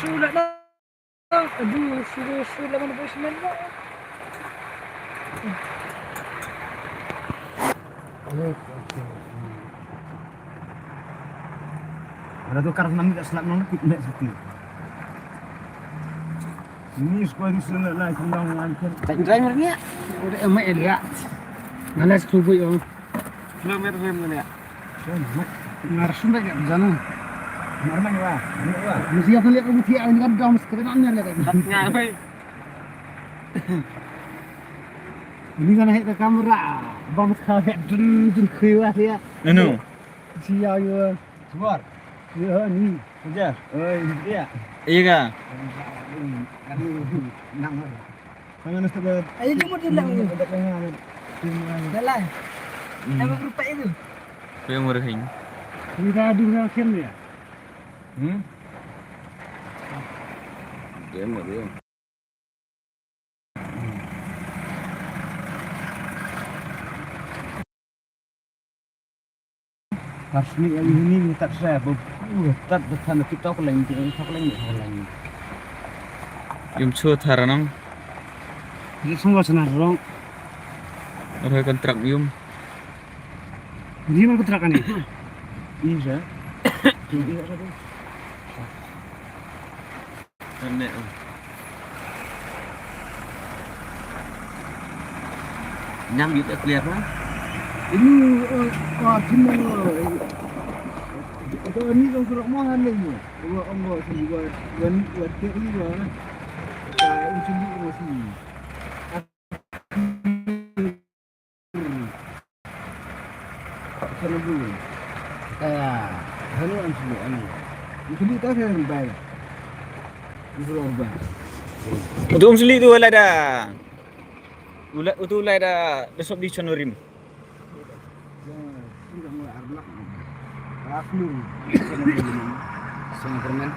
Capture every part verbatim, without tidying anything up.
Sulat na. Aduh, suruh sulat mana buat semen tu. Ada tu kar senang tak selap nang kit nak satu. Ini sekolah di sana lah senang lancar. Tak driver ni. Udah emak dia. Malas tu boy. Kilometer berapa ni? Ngar sumbai ka jana. Ngar mana wa? Ini wa. Mesti apa lihat kamu tiap ini kan dah mesti kena nanya lihat. Ngar bai. Ini kan hek kamera. Bang mesti kawet dun dun kuiwa ya. Anu. Sia ya. Suar. Ya ni. Kerja. Eh, iya. Iya ka? Nang. Tangan ustaz. Ayo jemput dia bilang ni. Dah lah. Hmm. Nama berupa itu? Apa yang murah ini? Ini dah ada orang kira dia. Hmm? Dia mau dia. Kasni ya ini ni tak saya bu tak dekat kita ke lain kita ke lain ke lain. Yum chu tharanang. Ni semua sana rong. Ada kontrak yum. Ini mana kontrak ni? Ini saya. Ini ada tu. Nyam bit clear lah. Ini, eh, ah, cuma, eh, ini kan kurang mahal ni. Dua onggo sini, dua, dua ni, dua tiap ni, dua lah. Dah, ini sini, dua sini. Sana dulu. Kaya, sana an sulu, an. Sulu ta sa bai. Sulu bai. Utu um sulu tu la da. Ula utu la da da sob di sonorim. Rasnur. Sana permen.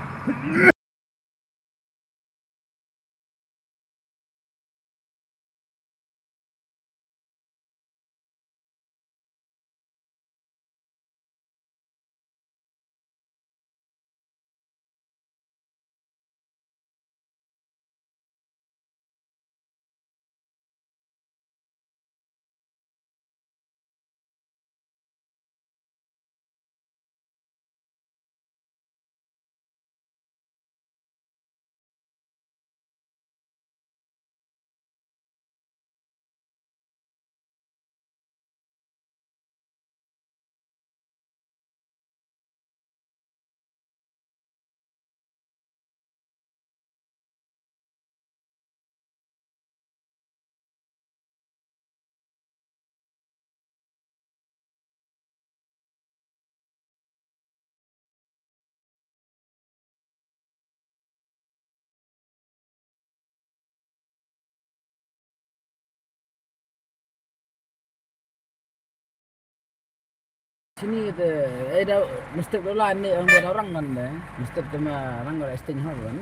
Sini te, eh, da, mesti dola ni orang, orang nan da. Mesti te ma orang orang sting hol kan.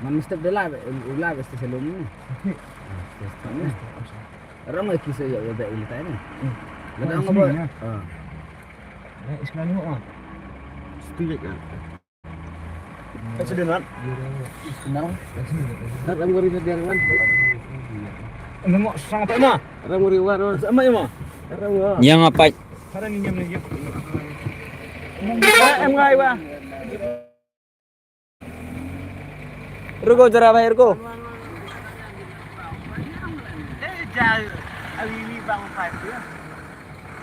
Man mesti dola, ula mesti selum ni. Orang mai kisa ya, ya, ba ini tadi. Lada orang ba. Ah. Islam ni, ah. Setuju kan? Accident, Wan. Kenal. Ram gori dia, Wan. Nengok sang apa, Ma? Ram gori, Wan, Wan. Sama ya, Ma? Ram, Wan. Yang apa? Sana ni, yang ni. Em ngai, Wan. Ruko jara bhai, ruko.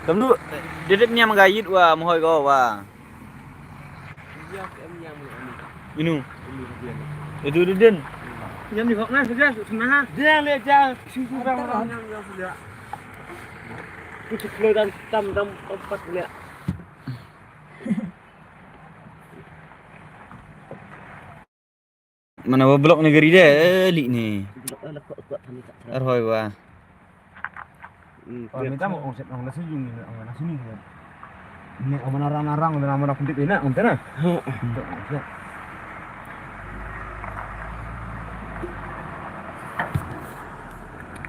Tam du, dedep niam ga yit wa, mohoi ko wa. Inu. Itu dudin. Jam di hok na saja, sana ha. Dia le ja, sisi bang orang. Itu keluar dan tam tam empat le. Mana wa blok negeri de, eh, li ni. Arhoi wa. Hmm, oh, minta mau ongset ong nasi yung ni, ong nasi ni. Ni ong mana rang rang, mana mana kuntit ina, ong tena.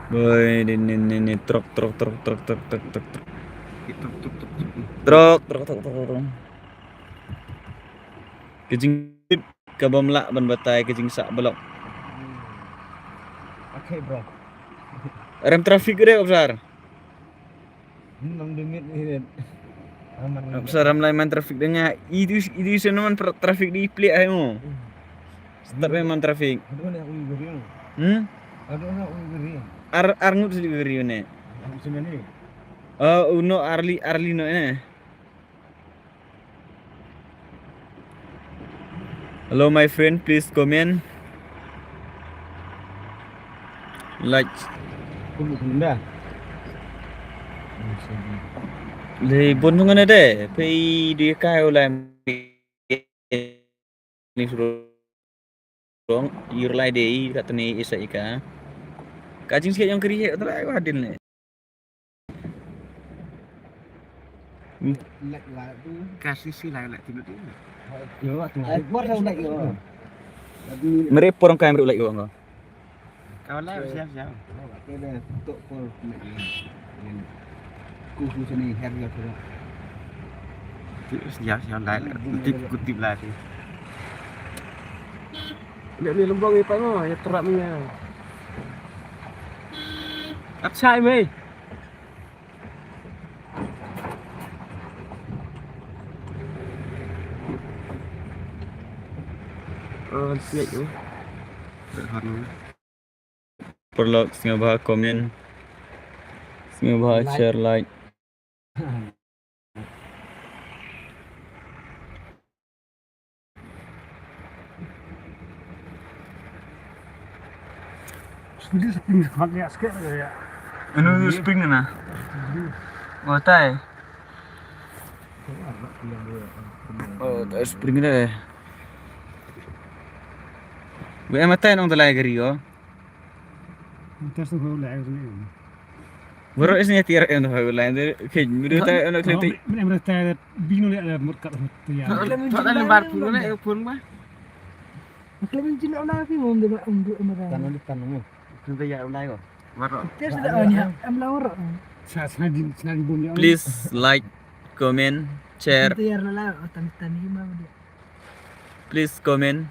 Boy, ni ni ni ni trok trok trok trok trok trok trok. Trok trok trok trok trok. Kejing. ka bym lah ban batai ka jingsah block. Okay, bro. Rem traffic re, Opsar. Hmm, nang dungit ni. Aman. Opsar, ram lai man traffic dang nga. Itu, itu isa naman pra-, traffic di plik ai mo. Hmm. Start man traffic. Aduh, na ui gari. Hmm? Aduh, na ui gari. Ar, ar ngut sili gari ne. Ang sini ni. Oh, uno arli, arli no ne. Hello, my friend, please comment. Like. Kulu kunda. Le bon ngan de, pei di kai ulai ni surong, ir lai de, katne isa ika. Ka jingsiat jong ka ri hi, tu lai hadin ne. Like lah tu. Ka sisi lai, like tu tu. Yo, tu. Like, buat like yo. Mere por kai mere like yo. Ka like siap siap. Ka dah tok por like yo. Ku ku sini her yo tu. Siap siap, like. Kutip, kutip lah tu. Lihat ni lembang ni, Pak, oh, ya terap ni. Achai mei. Oh, siap tu. Paralok, sngewbha comment. Sngewbha share, like. Spring, spring, spring, spring, ya. Anu tu spring na? Spring. Oh, tai. Oh, tai spring na. Gue ama tai nong talai gari ko. Test tu lai ni. Baru isnya tiar em tu lai. Ke mudu tai ano kali tai. Mana mereka tai binu le ada murkat tu ya. Tak ada lembar pun le pun bah. Kalau min jin ona pi mum de ba um du um da. Tanu di tanu. Kun ta ya ulai ko. Waro. Tes da ni am la waro. Sa sa din sa din bum ya. Please like, comment, share. Kun ta ya la la tan tan hi ma dia. Please comment.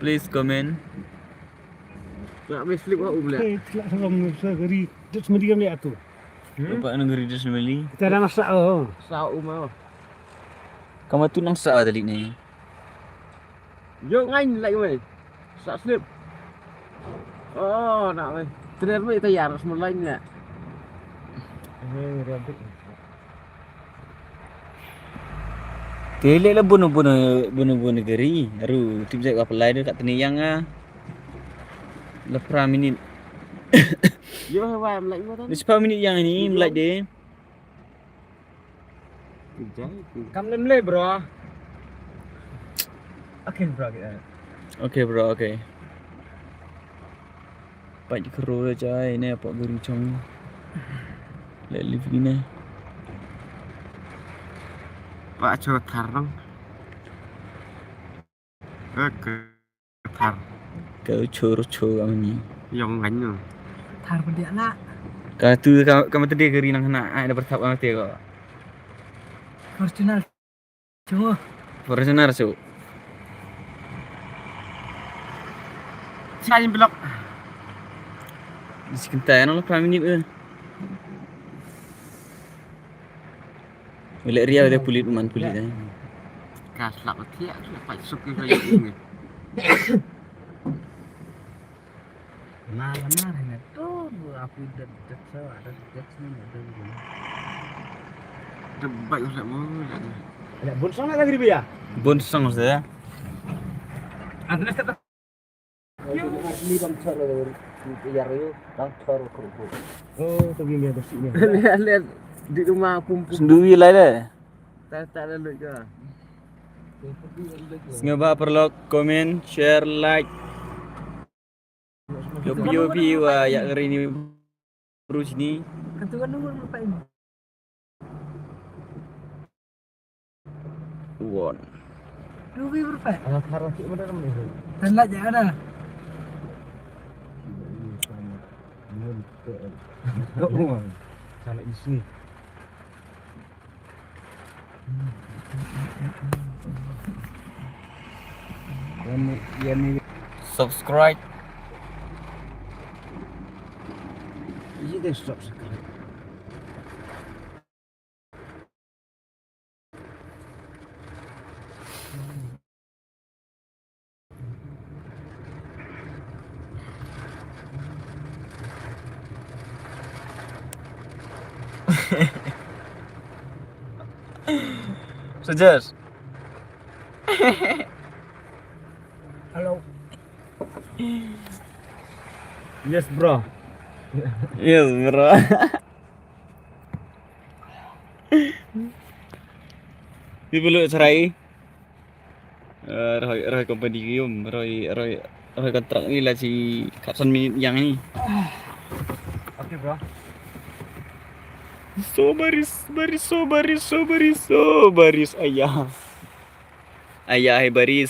Please comment. La me slip wa um le. Te la sa lam sa gari. Des medium le atu. Apa anu gari des meli? Kita dah masak oh. Sa um oh. Kama tu nang sa tadi ni. Yo ngain lai mai. Sa slip. Oh, nak mai. Tren mai tayar semua lain ya. Te le la bunu bunu bunu bunu gari. Aru tip jai ka pelai de kat teni yang ah. Lepra minit. Yo wa mai mo tan. Ni sepuluh minit yang ini melai de. Kam lem le bro. Okay bro. Okay bro, okay. Pait kro le jai ne pa gari chong. Le live ni ne. Pa cho tharang. Okay. Thar. Ka u chur chur ka mani. Yong ngan no. Thar pyndiah lah. Ka tu ka, ka mata dia gari nang hana ai da bertap ka mata ko. Fortuner. Cuma. Fortuner su. Sain blok. Isi kentai nang lah minit eh. Uleh ria de pulit man pulit eh. Ka slap thiah tu pat suk ki ka yung. Na na na tu aku dah dah sa dah dah sini dah. Dah baik usah mo. Ada bun sang lagi dia. Bun sang saya. Ada nak Sendiri lai deh. Sngewbha paralok comment, share, like. Yopi yopi wa ïa ka ri ni. Bru sini. Katu kan nombor berapa ini? Won. Rugi berapa? Anak harus sih bener nih. Dan lah jangan dah. Kalau isi. Subscribe. Is it a subscribe? Suggest. Hello. Yes, bro. Yes, bro. Ni bulu serai. Eh, roi, roi company gium, roi, roi, roi kontrak ni lah si katsan minit yang ni. Okay, bro. So baris, baris, so baris, so baris, so baris, ayah. Ayah, hai baris.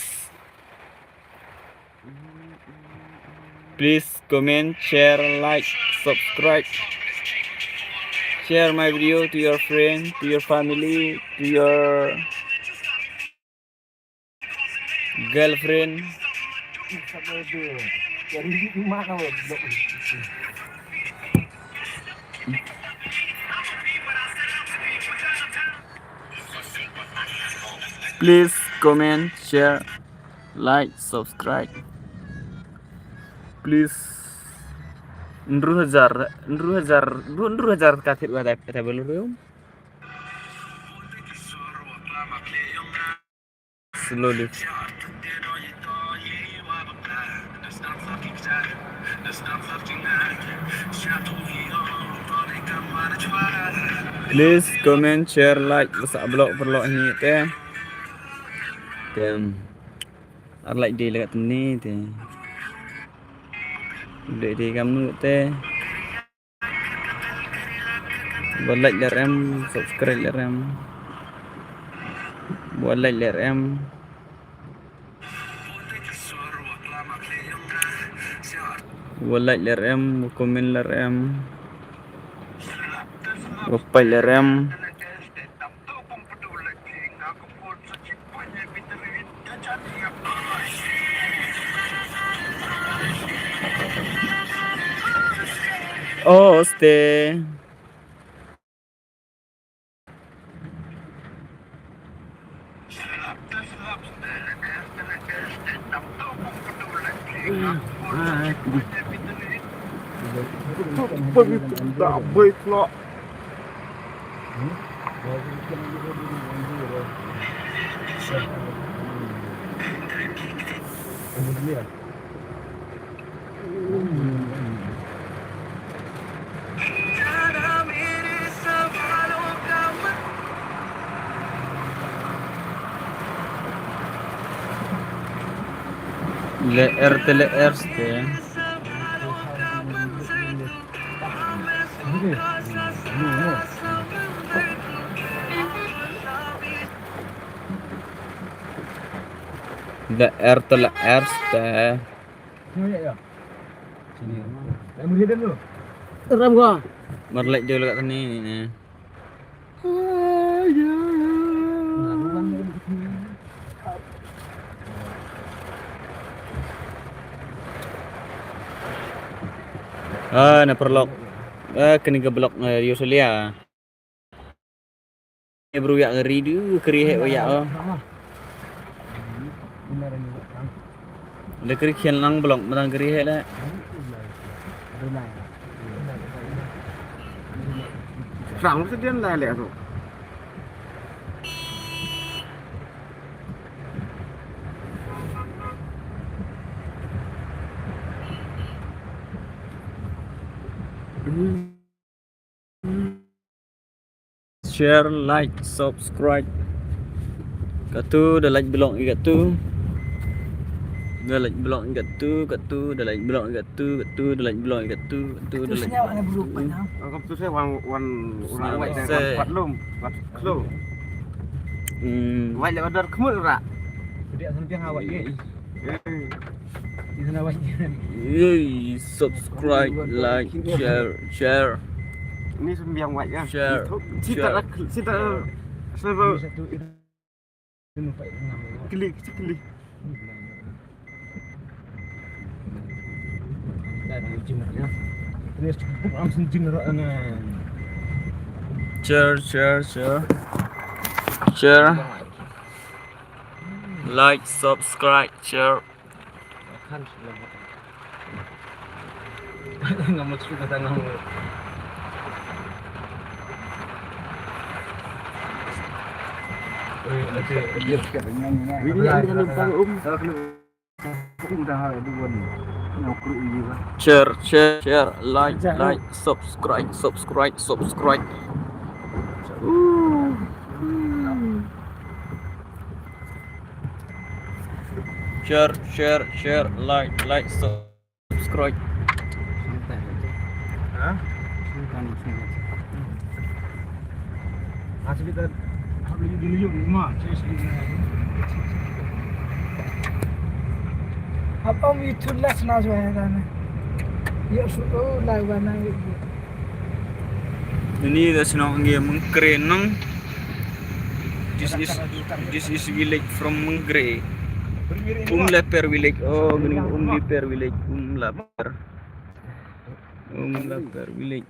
Please comment, share, like, subscribe. Share my video to your friend, to your family, to your girlfriend. Please comment, share, like, subscribe. Please. Nru hajar, nru hajar, nru hajar kathit wa dai, dai belum. Slowly. Please comment, share, like, sa blog perlu ni te. Tem. Ar like dei la katni te. Dei dei kam nu te. Ba like ler em, subscribe ler em. Ba like ler em. Ba like ler em, ba comment ler em. Ba peit ler em. Oh, ste. Leer te leer te. Leer te leer te. Ram ko. Mar leit jauh kat sini ni. Ah, na paralok. Ah, kane ka blok, eh, Yusulia. Bru ïa ka ri du, ka ri heh ïa, oh. Da ka ri khian lang blok, ma dang ka ri heh leh. Sang sdien la leh tu. Share, like, subscribe. Katu da like blog i katu. Da like blog i katu, katu da like blog i katu, katu da like blog i katu, katu da like. Katu snya wana bulu pat na. Katu snya wan wan wan wat lum, wat klo. Hmm. Wat le order kmut ra. Dia san piang awak ye. Yay, subscribe, like, share, share. Ini sembiang wajah. Share. Sita, sita, sita. Klik, klik. Share, share, share. Share. Like, subscribe, share. Share, share, share, like, like, subscribe, subscribe, subscribe. Ooh. Share, share, share, like, like, subscribe. Ha? Apa umi tu las na jua ya dan. Ya su oh la wana. Ini da shnong ngi Mengkre nang. This is, this is village from Mengkre. Umlaper village. Oh, gini Umliper village. Umlaper. Umlaper village.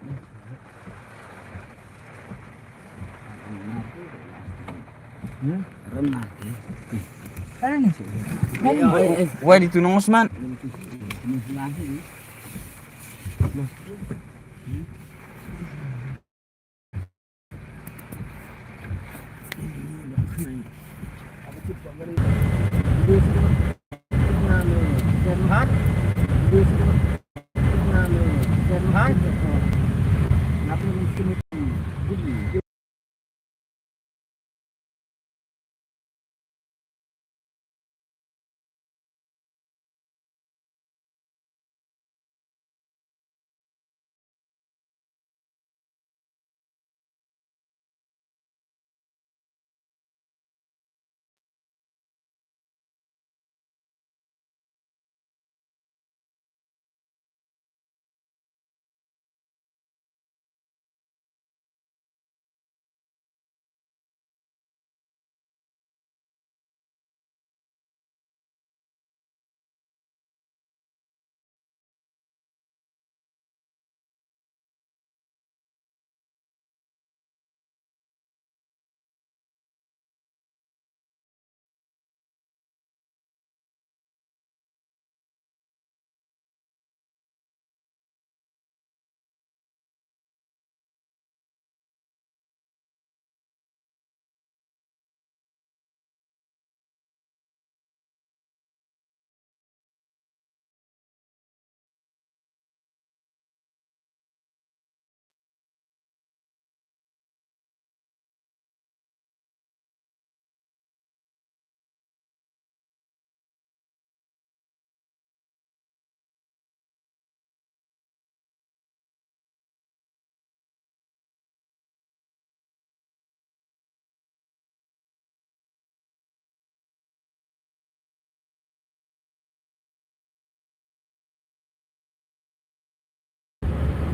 Why did you know, man?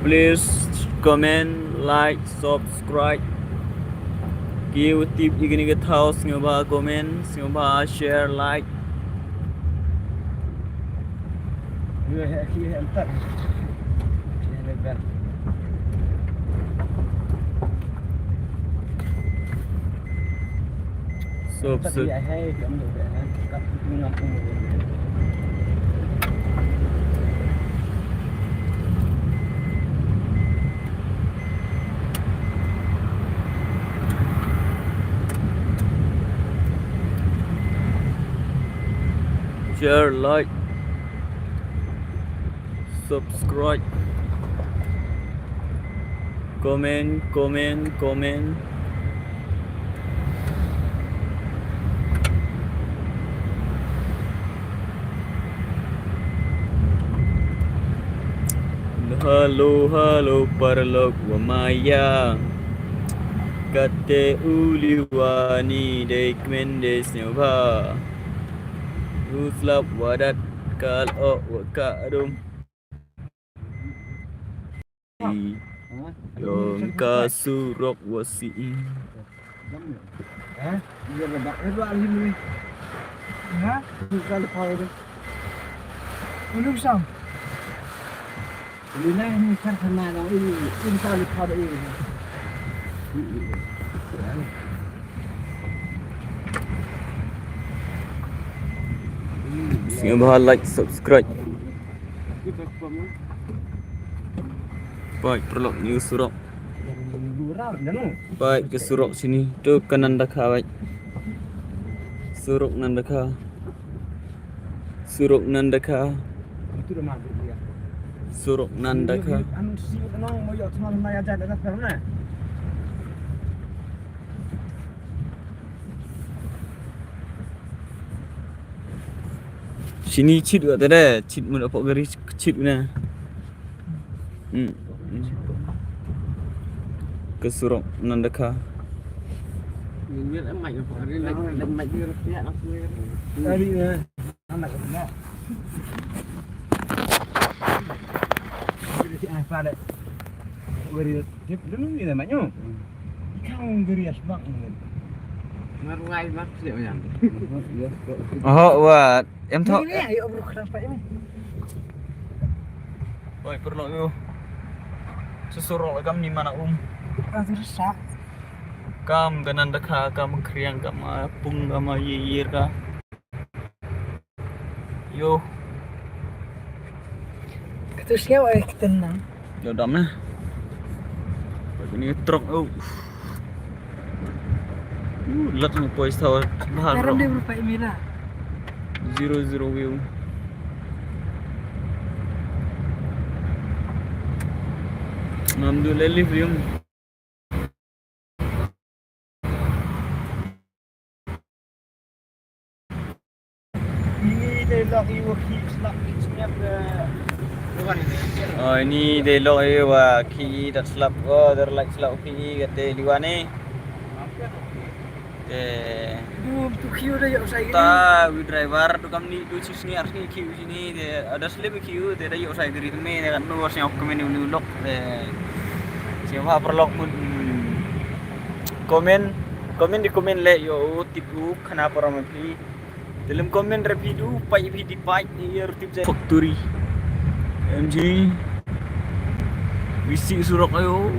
Please comment, like, subscribe. Ki u tip ïa kine ki thaw sngewbha comment, sngewbha share, like. Subscribe. Share, like, subscribe, comment, comment, comment. Hello, hello, paralok wa maya. Kate u liwa ni dei kmen dei sngewbha. U slap wa dat kal o wa ka dum. Dong ka surok wa si. Ha? Ulu sam. Lina ni kar sana dong ini, ini kali pada ini. Sngewbha like, subscribe. Peit paralok, ïa u surok. Peit ka surok shini. To ka Nandakha, peit. Surok Nandakha. Surok Nandakha. Surok Nandakha. Shini chit wa tere, chit mun apok gari chit na. Hmm. Ka surok Nandakha. Oh, wat. Em thok. Oi, paralok ïa u. Sa surok kam ni mana um. Kam ka Nandakha, kam ka Khriang, kam ka Pung, kam ka Ïeir ka. Ïo. Katu siaw ai keten nang. Ïo dam na. Ni trok, oh. Uh, lat mo poi stawa bahar. Aram de rupa imila. Zero zero view. Ngam du le live view. Ini dei lok ïa u khih slap khih sngap. Oh, ini dei lok ïa u khih dat slap. Oh, der lak slap khih kate liwa ni. Te. Du tu khih da ïoh sai. Ta wi driver tu kam ni du chi sngi ar sngi khih. Ni de ada slip ki u de da ïoh sai gari me de kan nu sñiaw kmen u lok de. Sñiaw ha paralok mun. Comment, comment di comment le ïoh u tip u khana para ma phi. Dalam comment re phi du pai phi di pai ni ïa u tip je factory. M G. Bisi surok ayo.